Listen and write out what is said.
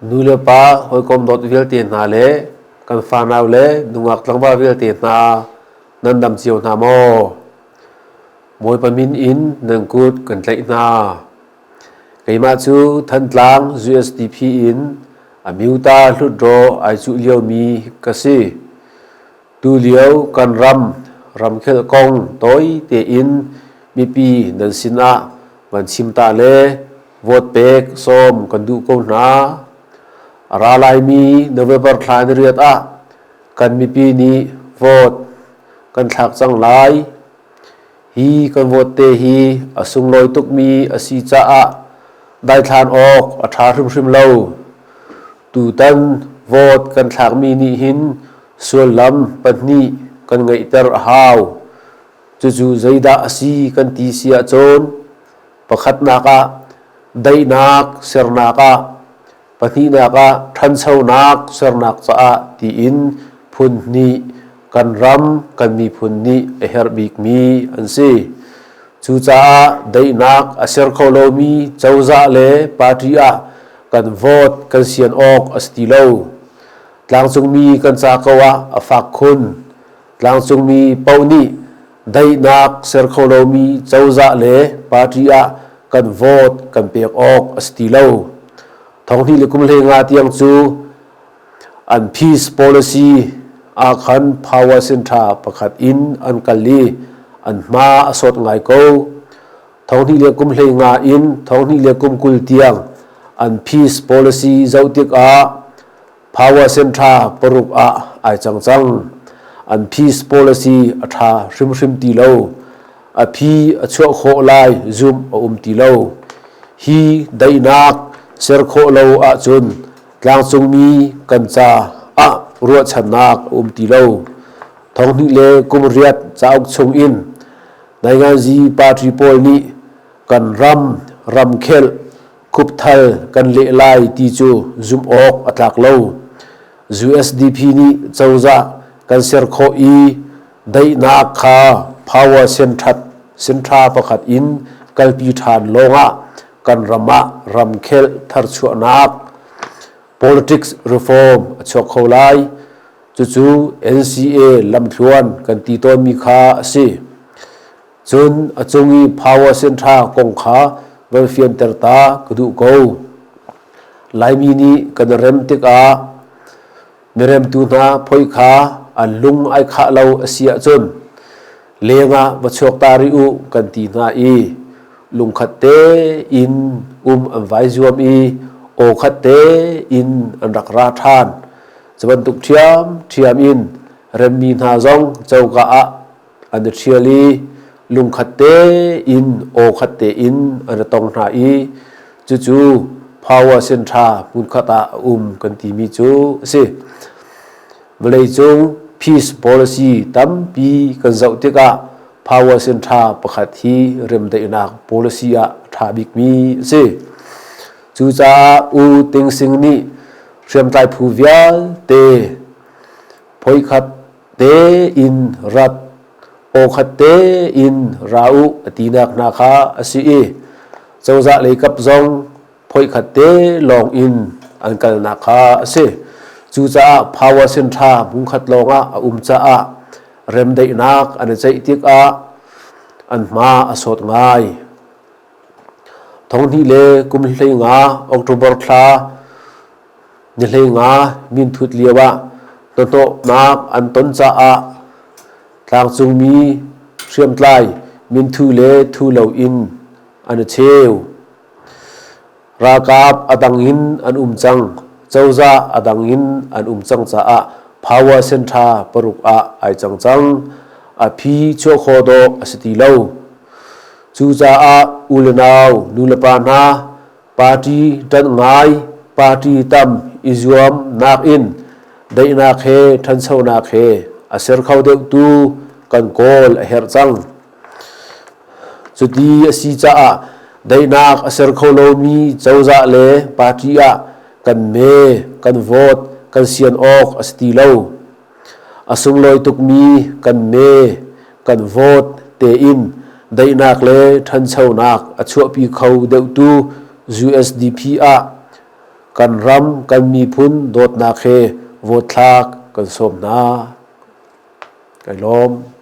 Nu le pa hawikom dawt vialte hna le kan fanau le nungak tlangval vialte hna nan dam cio hna maw? Bawipa min in nan kut kan tlaih hna. Keimah cu Thantlang USDP in Amyota Hlutdaw ai cuh liomi ka si. Tulio kan ram ramkhel kong tawi tein mipi nan sinah van chim ta le vote pek sawm kan duh ko hna. A ra laimi November thla ni riat ah kan mipi nih vote kan thlak cang lai. Hi kan vote te hi a sunglawi tukmi a si caah daithlan awk a ṭha hrimhrim lo. Tutan vote kan thlakmi nih hin sullam pahnih kan ngeihter a hau. Cucu zeidah a si kan ti si ahcun pakhatnak ah daihnak sernak ah, pahnihnak ah ṭhanchonak sernak caah tiin phun hnih kan ram kan miphun nih a herh bikmi an si. Cucaah daihnak a ser kho lomi cozah le party ah kan vote kan sian awk a si ti lo. Tlangcungmi kan ca ko ah a fak khun. Tlangcungmi paoh nih daihnak ser kho lomi cozah le party ah kan vote kan pek awk a si ti lo. Thonghnih le kum hlei nga tiang cu an peace policy ah khan power center pakhat in an kal i an hma a sawt ngai ko. Thonghnih le kum 15 in thonghnih le kum 20 tiang an peace policy zoh tikah power center paruk ah ai cang cang. An peace policy a ṭha hrimhrim ti lo. A phi a chuah khawh lai zumh a um ti lo. Hi daihnak ser khawh lo ahcun tlangcungmi kan ca ah ruahchannak a um ti lo. Thonghnih le kum riat cauk chung in Nainganzi party pawl nih kan ram ramkhel khupthal kan leh lai ti cu zumh awk a tlak lo. USDP nih cozah kan ser khawh i daihnak kha power senthat senṭha pakhat in kalpi ṭhan lawngah kan ram ah ramkhel tharchuahnak politics reform a chuak kho lai. Cucu NCA lamthluan kan ti tawnmi kha a si. Cun a cung i power senṭha kong kha van fianter ta ka duh ko. Laimi nih kan rem tikah miremtu hna phoi kha an lung ai khah lo a si ahcun lengah va chuak ta rih u kan ti hna i lungkhat tein um an vai zuam i aw khat tein an rak ra ṭhan. Cu bantuk ṭhiamṭhiam in remmi hna zong coka ah an i ṭhial i lungkhat tein aw khat tein an i tong hna i cucu power senṭha hmunkhat ah a um kan timi cu a si. Vawleicung peace policy tampi kan zoh tikah power senṭha pakhat hi remdaihnak policy ah a ṭha bikmi a si. Cucaah U Ting Sing nih hriamtlai phu vialte phoikhat tein rat awkhat tein ra u a tinak hna kha a si i cozah lei kap zong phoikhat te lawng in an kalnak kha a si. Cucaah power senṭha hmunkhat lawngah a um caah remdaihnak an i ceih tikah an hma a sawt ngai. Thonghnih le kum 15 October thla ni 15 minthut lio ah hnahnawhnak an ton caah tlangcungmi hriamtlai minthu le thu loin an i cheu. Ralkap a dang in an um cang, cozah a dang in an um cang caah power center paruk ah ai cang cang. A phi chuah khawh dawh a si ti lo. Cucaah u le nau, nu le pa hna, party ṭanh ngai, party tam i zuam nakin daihnak he ṭhanchonak he a ser kho deuhtu kan kawl a herh cang. Cuti a si caah daihnak a ser kho lomi cozah le party ah kan me, kan vote, kan sian awk a si ti lo. A sunglawi tukmi kan me, kan vote tein daihnak le ṭhanchonak a chuahpi kho deuhtu USDP ah Kan ram kan miphun dawtnak he vote thlak kan sawm hna. Kai lawm.